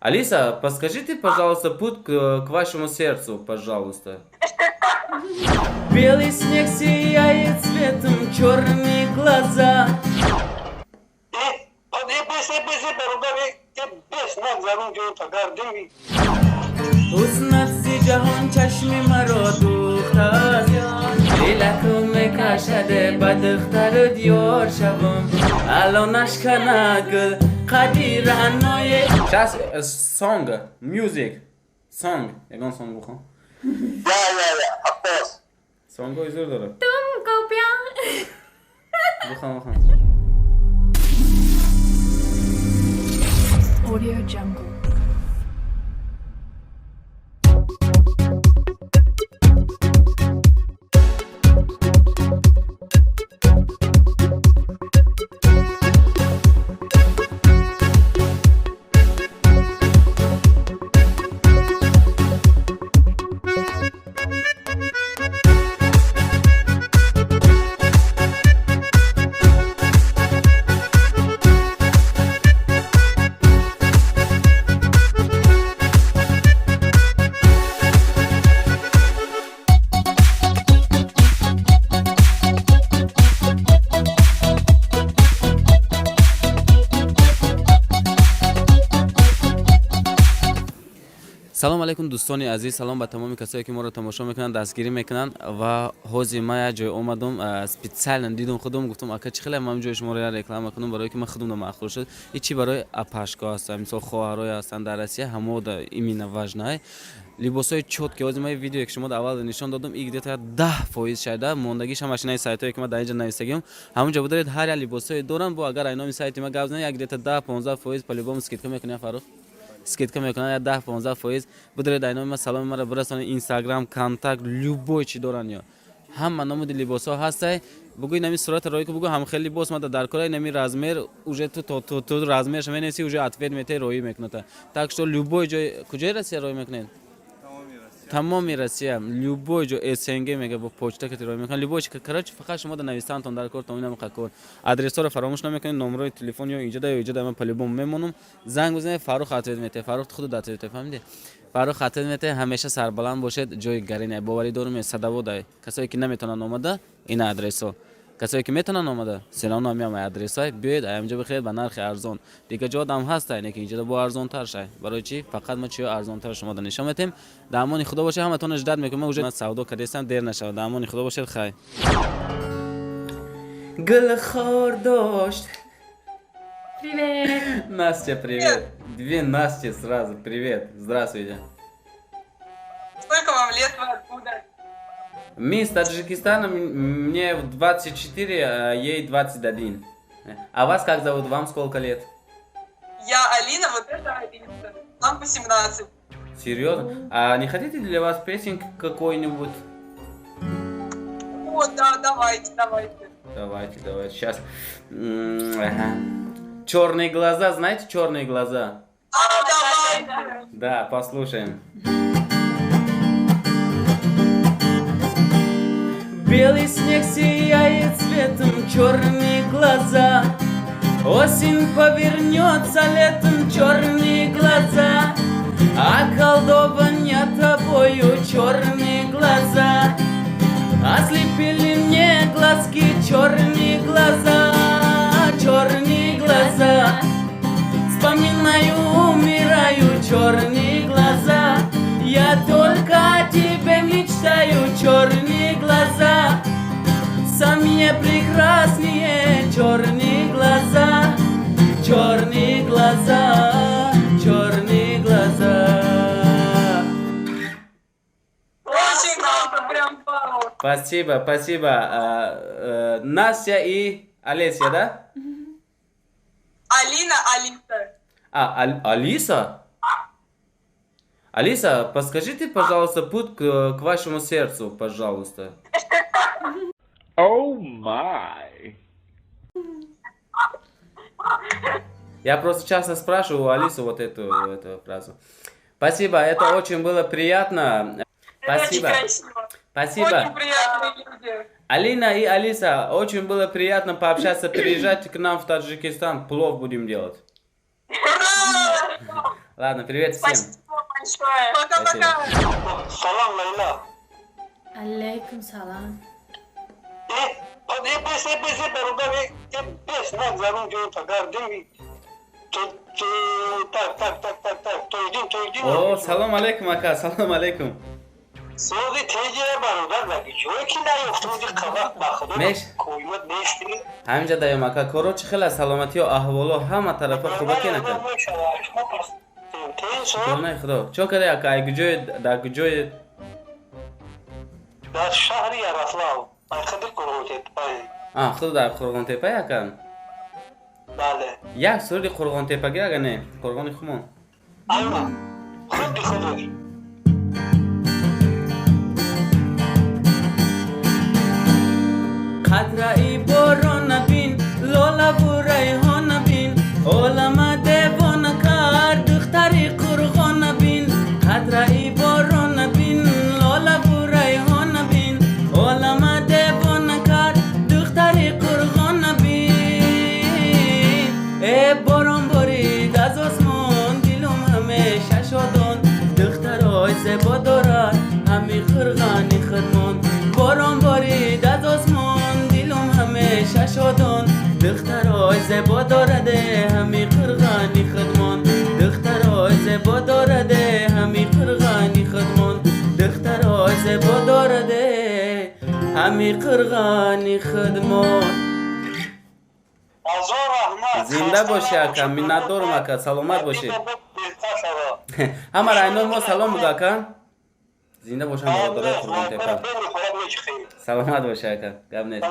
Алиса, подскажите, пожалуйста, путь к вашему сердцу, пожалуйста. Белый снег сияет светом, черные глаза. Э, бес нагзарун ҷо гардем. Ҳуснат зи ҷаҳон чашми маро духтааст, дилаку мекашаде ба духтару диёр шавам, ало нашкана гул қади раъное. Сейчас song, music, song, ягон song бухон. Yeah, of course. Song ҳои зур дорад. तुमको प्यार. Бухон, бухон. Audio Jungle. Салом алейкум, дӯстони азиз, салом ба тамоми касое, ки моро тамошо мекунанд, дастгирӣ мекунанд. Ва ҳозир ман як ҷой омадум, специально дидум, худум гуфтум, ака, чӣ хеле ман ҷои шуморо як реклама кунам, барое ки ман худумда маъқул шуд. И чи барои апашко ҳастанд, мисол, хоҳарое ҳастанд дар Россия, ҳамода именно важно либосҳои чёткий. Ҳозир ман видеое, ки шумо аввал нишон додум, и где-то 10% шайда мондагиш ҳамашинаи сайтое, ки ман дар инҷа нависагим, ҳамонҷо бударед, ҳар як либосҳое дорам. Бо агар айноми сайти ма гап занед, як где-то 10-15% по-любому скидка мекунем. Фарух скидка мекунад, як 10-15%. Бударед, айноми ма саломи маро бирасонед. Инстаграм, Контакт, любой чи доран ё ҳама намуди либосҳо ҳастай. Бугӯй, нами сурата роӣ ку, бугӯ, ҳамхел либос мада дар кора, нами размер. Уже ту размерша менависи, уже ответ метаи, роӣ мекунад. Так что любой ҷой, куҷои Россия роӣ мекунед? Тамоми Россия, любой ҷо, СНГ мега, бо почта кати роӣ мекунад, любой. Короче, фақат шумо да нависантон дар кор, то инам кор. Адресҳоро фаромӯш намекунед, номерои телефон ё иҷода, ё иҷода ман по-любому мемонам. Занг бизанед, Фаррух ответ метаҳад. Фаррух худ ответ метаҳад, фаҳмиди? Фаррух ответ метаҳад. Ҳамеша сарбаланд бошед. Ҷои гарине, боварӣ дорум, садоводай. Касое ки наметавонанд омада, ина адресҳо, касое ки метавонанд омада, серавно меам адресҳои, биёед, аямҷо бихаред ба нархи арзон. Дигар ҷоодам ҳастай, не ки инҷода бо арзонтар шай. Барои чӣ? Фақат мо чиё арзонтар шумода нишон метем. Дар амони Худо бошед, ҳаматонро ждать мекунем. Ман уже савдо кардестам, дер нашавад. Дар амони Худо бошед, хай. Гул хор дошт. Привет. Настя, привет. Две Насти сразу. Привет. Здравствуйте. Сколько вам лет, вы откуда? Мы из Таджикистана, мне 24, а ей 21. А вас как зовут? Вам сколько лет? Я Алина, вот это Алиса. Нам по 17. Серьезно? А не хотите, для вас песенку какой-нибудь? О, да, давайте, давайте. Давайте, давайте. Сейчас. Ага. Черные глаза, знаете, черные глаза? А, давайте. Да, послушаем. Белый снег сияет светом, черные глаза. Осень повернется летом, черные глаза. Околдования тобою, черные глаза. Ослепили мне глазки, черные глаза, черные глаза. Вспоминаю, умираю, черные глаза. Я только о тебе мечтаю, черные глаза. Самые прекрасные черные глаза, черные глаза, черные глаза. Очень круто, прям вау. Спасибо, спасибо. Настя и Олеся, да? Алина, Алиса. А, Алиса? Алиса, подскажите, пожалуйста, путь к вашему сердцу, пожалуйста. Oh my. Я просто часто спрашиваю у Алисы вот эту фразу. Спасибо, это очень было приятно. Спасибо. Очень красиво. Спасибо. Очень приятные люди. Алина и Алиса, очень было приятно пообщаться. Приезжайте к нам в Таджикистан, плов будем делать. Ура! Ладно, привет всем. Спасибо большое. Пока-пока. Салом, Лейла. Алейкум салам. Э, бес, бес, бародар, бес нагзарун ҷо гардим. Так, так, так, так, так, тоидин, тоидин. О, салом алейкум, ака, салом алейкум. Сози теҷа, бародар, ҷое ки наёфтуди қабақ, ба худо. Меш? Коимат нести. Ҳаминҷа даём, ака. Коро чӣ хела, саломатиё, аҳволо ҳама тарафа хуба кен, ака? Шукронаи Худо. Чо кадай, ака? Ай куҷое, дар куҷое? Дар шаҳри Ярослав, байхади Қурғонтеппай. А, худ дар Қурғонтеппай, ака? Бале. Як суруди Қурғонтеппагӣ, ага, не қурғони хумон. Айва, худи худаш. Қатраи борона бин, лолаву райҳона бин, олама девона кард духтари қурғона бин. Қатраи борона бин, лолаву райҳона бин, олама девона кард духтари қурғона бин. Э, борон борид аз осмон, дилум ҳамеша шодон, духтарой зебо дорад ҳами қурғани худмон. Борон борид аз осмон, дилум ҳамеша шодон, духтарой зебо дораде ҳами қурғани худмон. Духтарой зебо дораде ҳами қурғани худмон. Духтарой зебо дораде ҳами қурғани худмон. Ҳазор раҳмат. Зинда бошӣ, ака, миннатдорум, ака, саломат бошӣ. Ҳама райнор мо салом буд, ака. Зинда бошам бародарои Қурғонтепа. Саломат бошӣ, ака, гап нест.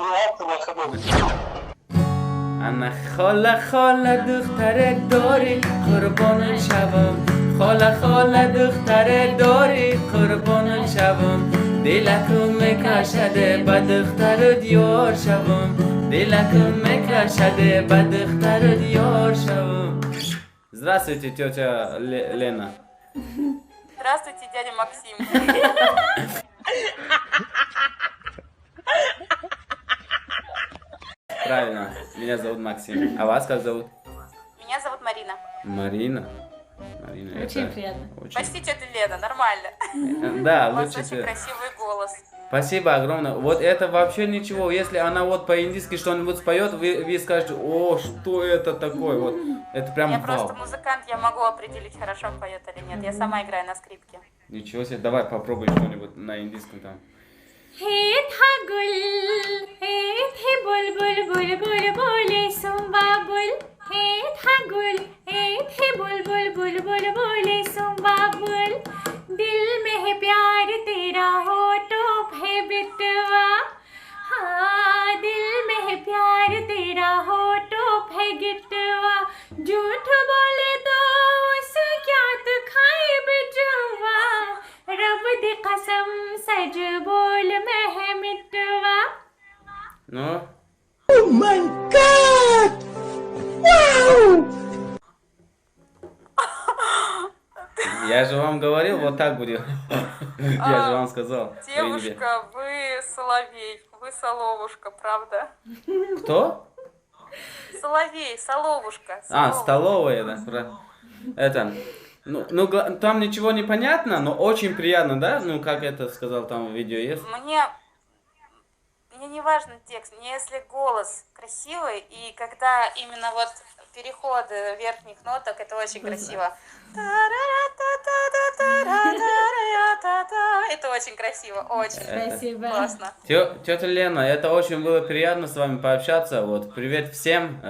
Ана, хола, хола, духтаре дорӣ, қурбонат шавам. Хола, хола, духтаре дорӣ, қурбонат шавам. Дилакум мекашаде ба духтарат ёр шавам. Дилакум мекашаде ба духтарат ёр шавам. Здравствуйте, тетя Лена. Здравствуйте, дядя Максим. Правильно, меня зовут Максим. А вас как зовут? Меня зовут Марина. Марина. Марина, Очень это приятно. очень- Почти тетя Лена, нормально. Да, У вас лучше очень красивый голос. Спасибо огромное. Вот это вообще ничего. Если она вот по-индийски что-нибудь споет, вы скажете: «О, что это такое?» Вот это прям Я вау. просто музыкант, я могу определить, хорошо поет или нет. Я сама играю на скрипке. Ничего себе, давай попробуй что-нибудь на индийском там. हे था गुल, हे थे बुलबुल, बुलबुल बोले सुबाबुल। हे था गुल, हे थे बुलबुल, बुलबुल बोले सुबाबुल। दिल में है प्यार तेरा, होठों पे बिटवा। हाँ, दिल में है प्यार तेरा, होठों पे गिटवा। झूठ बोले तो उस क्या तू खाए बिटवा। रब दी कसम, सच बोल मैं मिटवा। Ну? Oh my God! Wow! Я же вам говорил, вот так будет. Я же вам сказал. Девушка, вы соловей, вы соловушка, правда? Кто? Соловей, соловушка. А, соловушка. Столовая, да. Это, ну, там ничего не понятно, но очень приятно, да? Ну, как это сказал, там в видео есть. Мне не важен текст, мне если голос красивый, и когда именно вот переходы верхних ноток, это очень красиво. Это очень красиво, очень Спасибо. Классно. Тетя Лена, это очень было приятно с вами пообщаться. Вот, привет всем.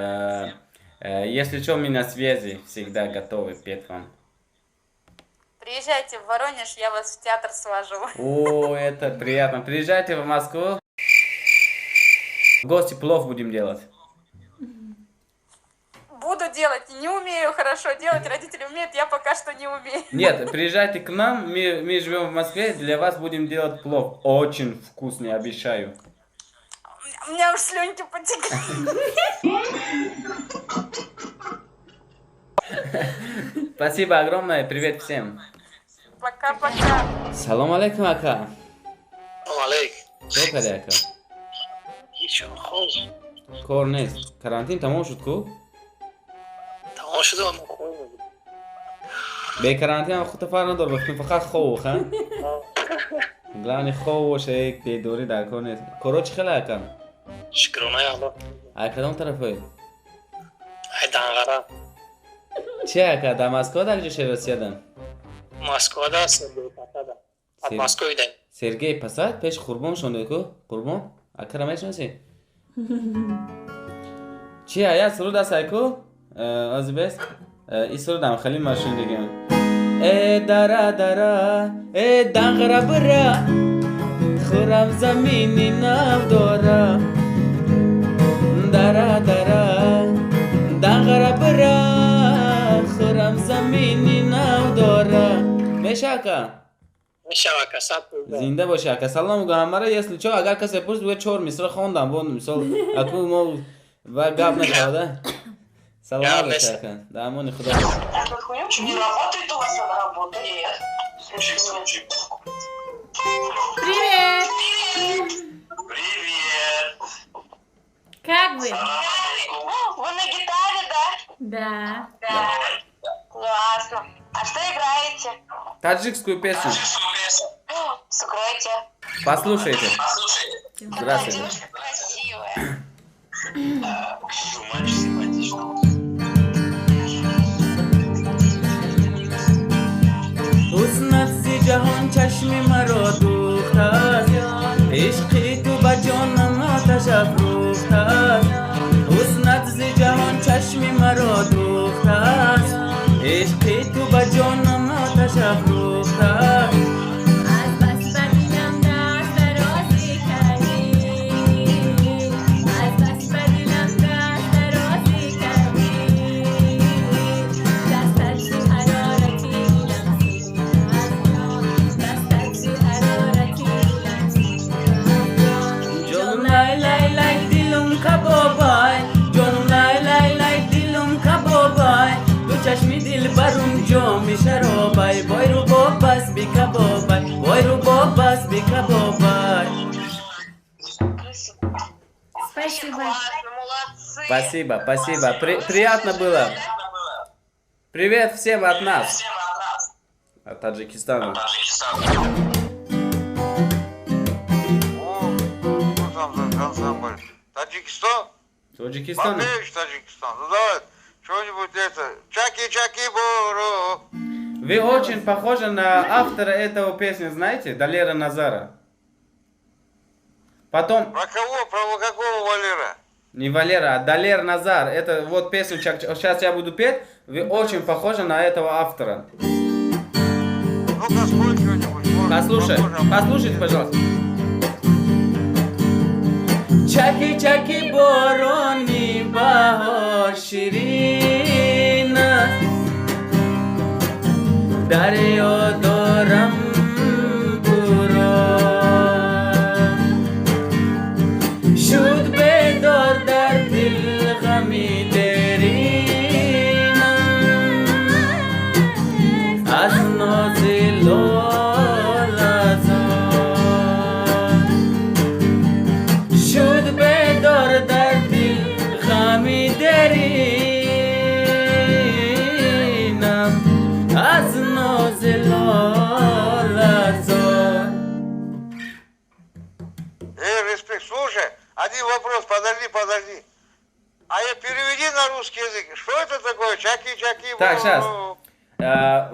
Если что, мы на связи, всегда готовы петь вам. Приезжайте в Воронеж, я вас в театр свожу. О, это приятно. Приезжайте в Москву. В гости, плов будем делать. Буду делать, не умею хорошо делать, родители умеют, я пока что не умею. Нет, приезжайте к нам, мы живем в Москве, для вас будем делать плов. Очень вкусный, обещаю. У меня уж слюнки потекли. Спасибо огромное, привет всем. Пока-пока. Салом алейкум, ака. Алейк. Чо кади, ака? Ҳеч, хоб. Кор нест. Карантин тамом шуд ку? Тамом шуда. Бе карантин худто фарқ надор, фақат хов, ха? Главное хов боша, як бедорӣ дар кор нест. Коро чӣ хела, ака? Шукронаи Аллоҳ. Ай кадом тарафое? Ай Данғара. Чи, ака, дар Москва, дар ҷо Россияда? Москвада, Сергей Посада. От Москвы даем. Сергей Посад пеш Қурбон шонде ку? Қурбон? Акара мешиноси? Чи, ая суруд аст айку? Ози бес? И сурудам хеле машҳур дигам. Э дара дара, э Данғара бира, хӯрам замини нав дора. Дара дара, Данғара бира, хӯрам замини нав дора. Меша, ака? Мешава, ака, сад. Зинда боши, ака. Салом гӯ ҳамара, если чо, агар касе пурс, буга чор мисра хондам, бо мисол аку мо ва гап нашавада. Саломат боши, ака. Дар амони Худо. Не работает у вас, она работает. Привет! Привет! Как вы? Вы на гитаре, да? Да. Да. Классно. А что играете? Таджикскую песню. Сыграйте. Послушайте. Здравствуйте. Девушка красивая. Мальчик симпатичный. Ҳуснат зи ҷаҳон чашми маро дӯхтааст, ишқи ту ба ҷонам оташ афрӯхтааст. Ҳуснат зи ҷаҳон чашми маро дӯхтааст, ишқи ту ба ҷонам оташ афрӯхтааст. Аз бас ба дилам даст дарозӣ кардӣ, аз бас ба дилам даст дарозӣ кардӣ, дастат зи ҳарорати дилам сӯхт, дастат зи ҳарорати дилам сӯхт. Ҷоном лай лай лай, дилум кабобай, ҷоном лай лай лай, дилум кабобай, ду чашми дилбарум ҷоми шаробай, вой рубоб аст бикабобай, вой рубоб аст бикабобай. Спасибо. Классно, молодцы. Спасибо, спасибо. Приятно было. Привет всем от нас. От Таджикистана. О, что там за ансамбль? Таджикистан? Таджикистан. Попеешь Таджикистан? Ну давай, что-нибудь это. Чаки-чаки боро. Вы очень похожи на автора этого песни, знаете? Далера Назара. Потом, Про кого? Про какого Валера? Не Валера, а Далер Назар. Это вот песню, сейчас я буду петь. Вы очень похожи на этого автора. Ну-ка спой что-нибудь. Может, Послушай, похоже, а может, послушайте, нет. Пожалуйста. Чаки чаки борони баҳор ширин аст, дарё дорам туро, шуд бедор дар дил ғами деринам аз нози лолазор, шуд бедор дар дил ғами деринам аз нози лолазор. Эй, респект, слушай, один вопрос, подожди, подожди. А я переведи на русский язык. Что это такое? Чаки-чаки. Так, щас. Боро.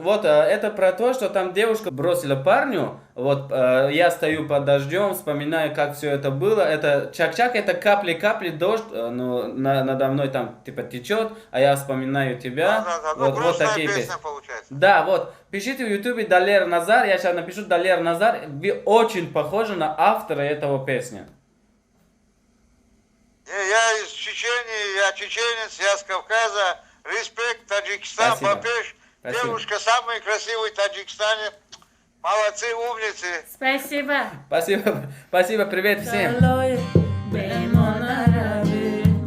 Вот это про то, что там девушка бросила парню. Вот я стою под дождем, вспоминаю, как все это было. Это чак-чак, это капли-капли, дождь, ну, надо мной там типа течет, а я вспоминаю тебя. Да-да-да, ну Вот, вот грустная такие песня песни. Получается. Да, вот, пишите в ютубе Далер Назар, я сейчас напишу Далер Назар, вы очень похожи на автора этого песни. Не, я из Чечении, я чеченец, я с Кавказа. Респект, Таджикистан, Спасибо. Ба пеш. Спасибо. Девушка самый красивый в Таджикистане. Молодцы, умницы. Спасибо. Спасибо, спасибо, привет всем.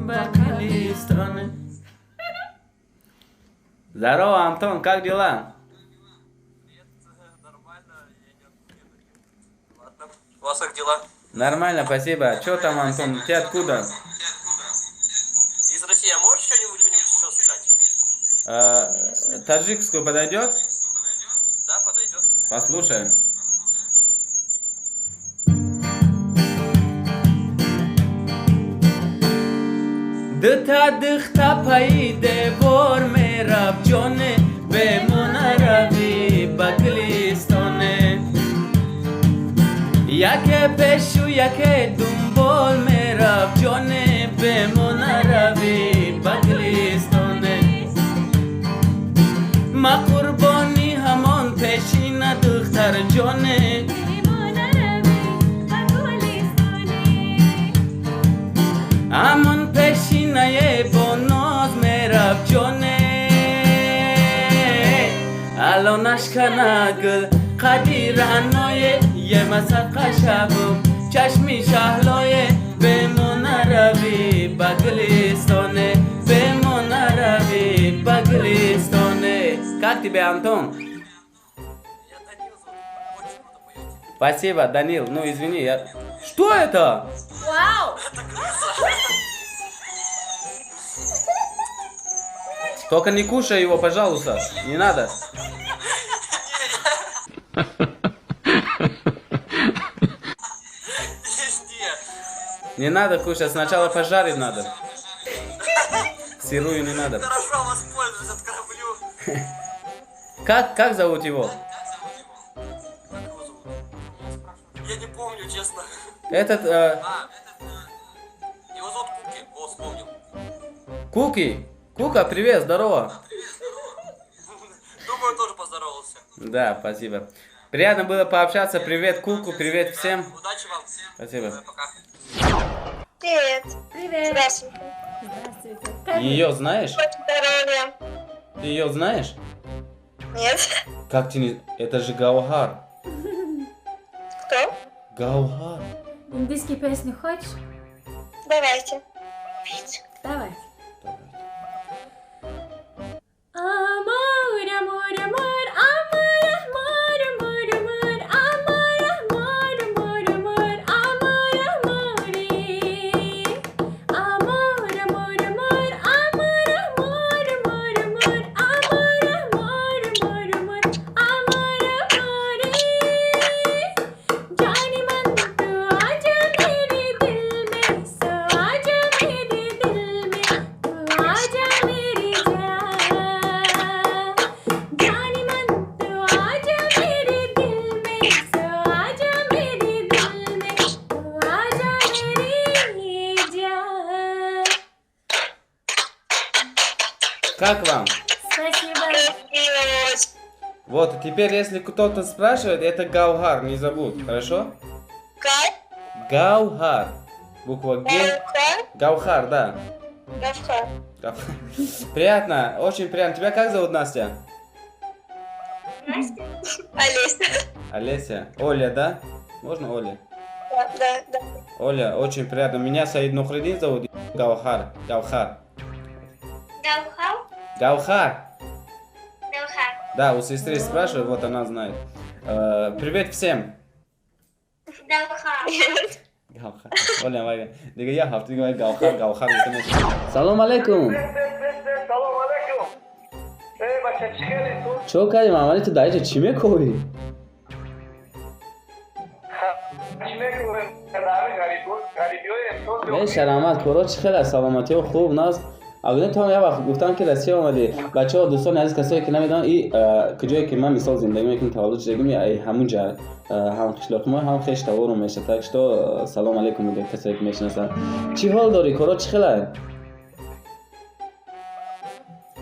Бакали страны. Здорово, Антон, как дела? Нормально, я не Ладно. У вас как дела? Нормально, спасибо. Че там, Антон, ты откуда? Из России, а можешь что-нибудь еще сыграть? А, таджикскую подойдет? Послушаем. Дута духта паи девор мерав, ҷоне, бемона равӣ ба Гулистоне. Яке пешу, яке дунбол мерав, ҷоне, бемона равӣ ба Гулистоне. Ма қурбони ҳамон пешина духтар, ҷоне. Бемона равӣ ба Гулистоне. Ҳамон пешинае бо ноз мерав, ҷоне. Ало нашкана гул қади раъное, емасадқа шавум чашми шаҳлое, бемона равӣ ба Гулистоне, бемона равӣ ба Гулистоне. Как тебе, Антон? Я Данил зовут. Очень круто поете. Спасибо, Данил. Ну, извини, я. Что это? Вау! Это крыса. Только не кушай его, пожалуйста. Не надо. Везде. Не надо кушать, сначала пожарить надо. Сырую не надо. Хорошо, воспользуюсь, откормлю. Как зовут его? Как его зовут? Я не помню, честно. Этот, А, его зовут Куки. О, вспомнил. Куки. Кука, привет, здорово. Думаю, тоже поздоровался. Да, спасибо. Приятно было пообщаться. Привет, Куку, привет всем. Удачи вам. Спасибо. Давай, пока. Привет. Привет! Здравствуйте. Здравствуйте. Как вы? Ее знаешь? Здоровья. Ты ее знаешь? Нет. Как ты не. Это же Гаухар. Кто? Гаухар. Индийские песни хочешь? Давайте. Давай. Amor, amor, amor, amor, amor, amor, amor, amor, amor, amor, amor, amor, amore. Amor, amor, amor, amor, amor, amor, amor, amor, amor, amor, amor, amor, amore. जाने मन तू आजा मेरे दिल में, सो आजा मेरे दिल में, तू आजा मेरी जान। जाने मन तू आजा मेरे दिल में, सो आजा मेरे दिल में, तू आजा मेरी जान। Как вам? Спасибо. Красиво очень. Вот, теперь, если кто-то спрашивает, это Гаухар, не забудь, хорошо? Как? Гаухар. Буква Г. Гаухар? Гаухар, да. Гаухар. Гаухар. Приятно, очень приятно. Тебя как зовут, Настя? Настя? Олеся. Олеся. Оля, да? Можно Оля? Да. Оля, очень приятно. Меня Саид Нухридин зовут. Гаухар. Гаухар. Гаухар? Гаухар. Гаухар. Да, у сестры спрашиваю, вот она знает. Привет всем. Гаухар. Гаухар. Оля, вай. Дига я ҳафт, дига вай Гаухар, Гаухар гуфта. Салом алейкум. Салом алейкум. Эй, бача, чӣ хеле ту? Чо кардем, амали, ту дар иҷа чӣ мекӯӣ? Чӣ мекунем? Ҳамин ғарибиҳои эҳсос. Не, шарамат, коро чӣ хел аст? Саломатиҳо хуб наст? Агӯ то як вақт гуфтам, ки Россия омадӣ. Бачаҳо, дӯстони азиз, касое ки намедонанд, и куҷое ки ман мисол зиндагӣ мекунам, таваллуд шудагим, ҳамун ҷа ҳам қишлоқи мо, ҳам хеш таворум меша. Так что салом алейкум мегӯяд касое ки мешиносанд. Чӣ ҳол дорӣ, коро чӣ хел аст?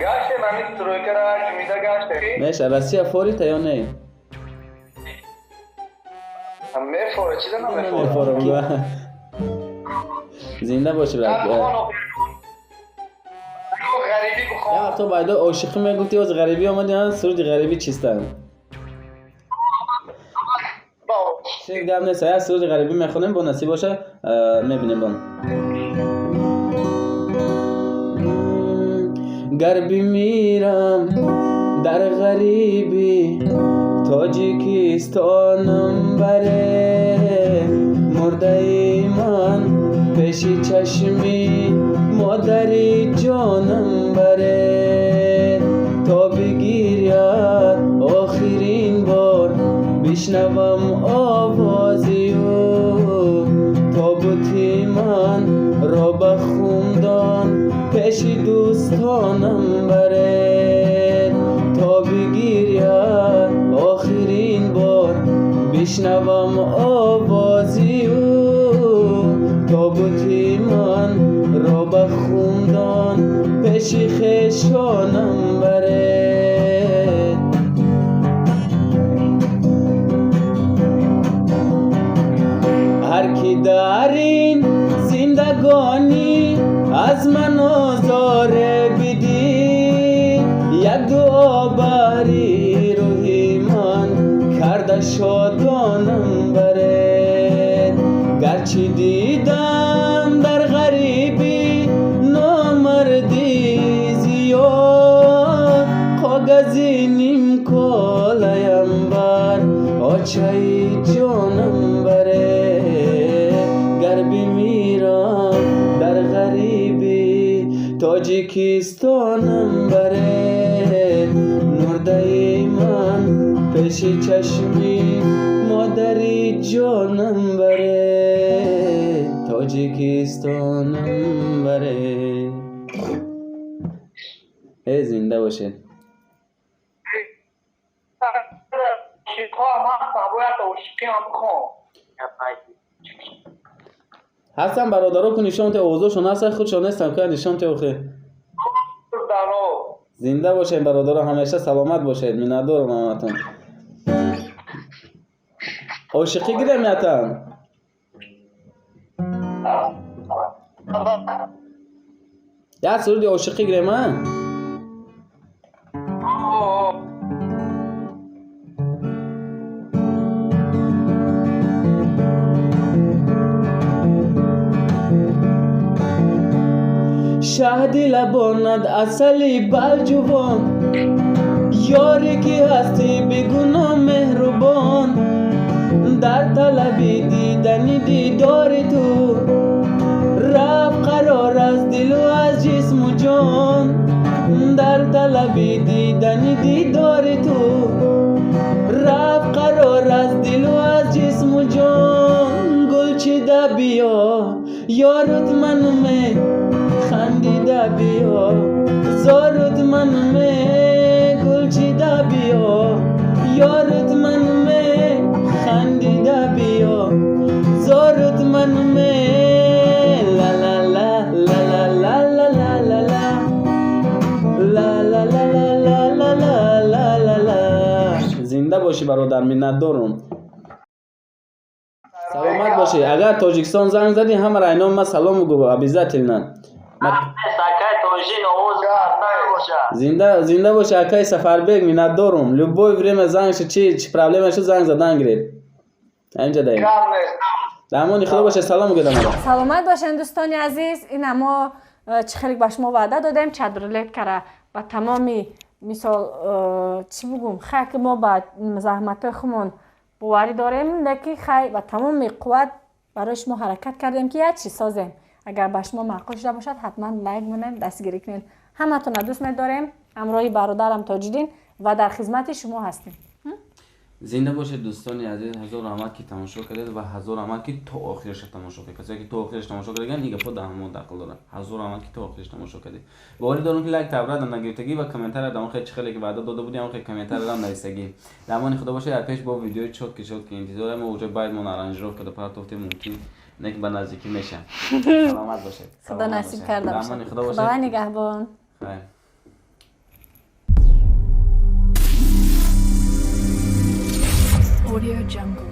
Гаштем, ҳамин стройкара ҷумида гаштем. Меша, Россия форита ё не? Мефора, чиза намефора? Мефора. Зинда бошӣ, брат. Ғарибӣ. Як вақто байдо ошиқӣ мегуфтӣ, оз ғарибӣ омадӣ, суруди ғарибӣ чистанд. Чӣ гап нест, як суруди ғарибӣ мехонем, бо насиб боша, мебинем бон. Гар бимирам дар ғарибӣ, Тоҷикистонам баре, мурдаи ман пеши чашми модари ҷонам баре, то бигиряд охирин бор. Бишнавам овози ӯ, тобути ман ро ба хумдон пеши дӯстонам баред, то бигиряд охирин бор. Бишнавам овози ӯ, тобути ман ро ба хумдон пеши хешонам баред. Ҳар ки дар ин зиндагонӣ аз ман озоре бидид, як дуо бари рӯҳи ман карда шодонам баред. Гарчи дидам дар ғарибӣ номардӣ зиёд, когази нимколаям бар очаи ҷонам баред. Гар бимирам дар ғарибӣ, Тоҷикистонам баред. Мурдаи ман пеши чашми модари ҷонам баред. Тоҷикистонам баред. Э, зинда бошед. Ҳастам, бародаро, ку нишон те, овозошон ҳаста, худшон нестам, ка нишон те охе. Зинда бошед, бародаро, ҳамеша саломат бошед, миннатдорам ҳаматон. Ошиқӣ гирем ятан? Як суруди ошиқӣ гирем, а? Шаҳди лабонад асали балҷувон, ёре ки ҳастӣ бигуно меҳрубон, дар талаби дидани дидори ту рафт қарор аз дилу аз ҷисму ҷон, дар талаби дидани дидори ту рафт қарор аз дилу аз ҷисму ҷон. Гулчида биё, ёрут мануме, хандида биё, зорут мануме, гулчида биё, ёрут мануме, хандида биё, зорут мануме. Ла ла ла ла ла ла ла ла ла ла ла ла ла ла ла ла ла ла ла. Зинда бошӣ, бародар, миннатдорум. Саломат бошӣ. Агар Тоҷикистон занг задӣ, ҳамаро айном ма салом гӯ обязательно. Зинда, зинда бошӣ, акаи Сафарбек, миннатдорум. Любое время занг ши, чи проблема шуд, занг задан гиред. Ҳаминҷа даем. Дар амони Худо бошед, салом гӯед амаро. Саломат бошед, дӯстони азиз. Ина мо чӣ хеле ба шумо ваъда додем, чатрулеткара ба тамоми, мисол, чӣ бугум, хай ки мо ба заҳматҳои худмон боварӣ дорем, лекин хай ба тамоми қувват барои шумо ҳаракат кардем, ки як чиз созем. Агар ба шумо маъқул шуда бошад, ҳатман лайк монед, дастгирӣ кунед. Ҳаматонро дӯст медорем, ҳамроҳи бародарам Тоҷиддин ва дар хизмати шумо ҳастем. Зинда бошед, дӯстони азиз. Ҳазор раҳмат, ки тамошо кардед, ва ҳазор раҳмат, ки то охираша тамошо кардед. Касое ки то охираш тамошо кардаган, ин гапҳо дар ҳамон дақл дорад. Ҳазор раҳмат, ки то охираш тамошо кардед. Боварӣ дорам, ки лайк таврада нагирифтагӣ ва комментария дар он хел, чӣ хеле ки ваъда дода будем, он хел комментария нависагӣ. Дар амони Худо бошед. Дар пеш бо видеои чёткий, чёткий интизора. Мо уже байдмон аранжировка да партофтем, мумкин не ки ба наздикӣ меша. Саломат бошед. Худо насиб карда Дар бошад. амони Худо бошед. Худо нигаҳбон. Хайр. Audio Jungle.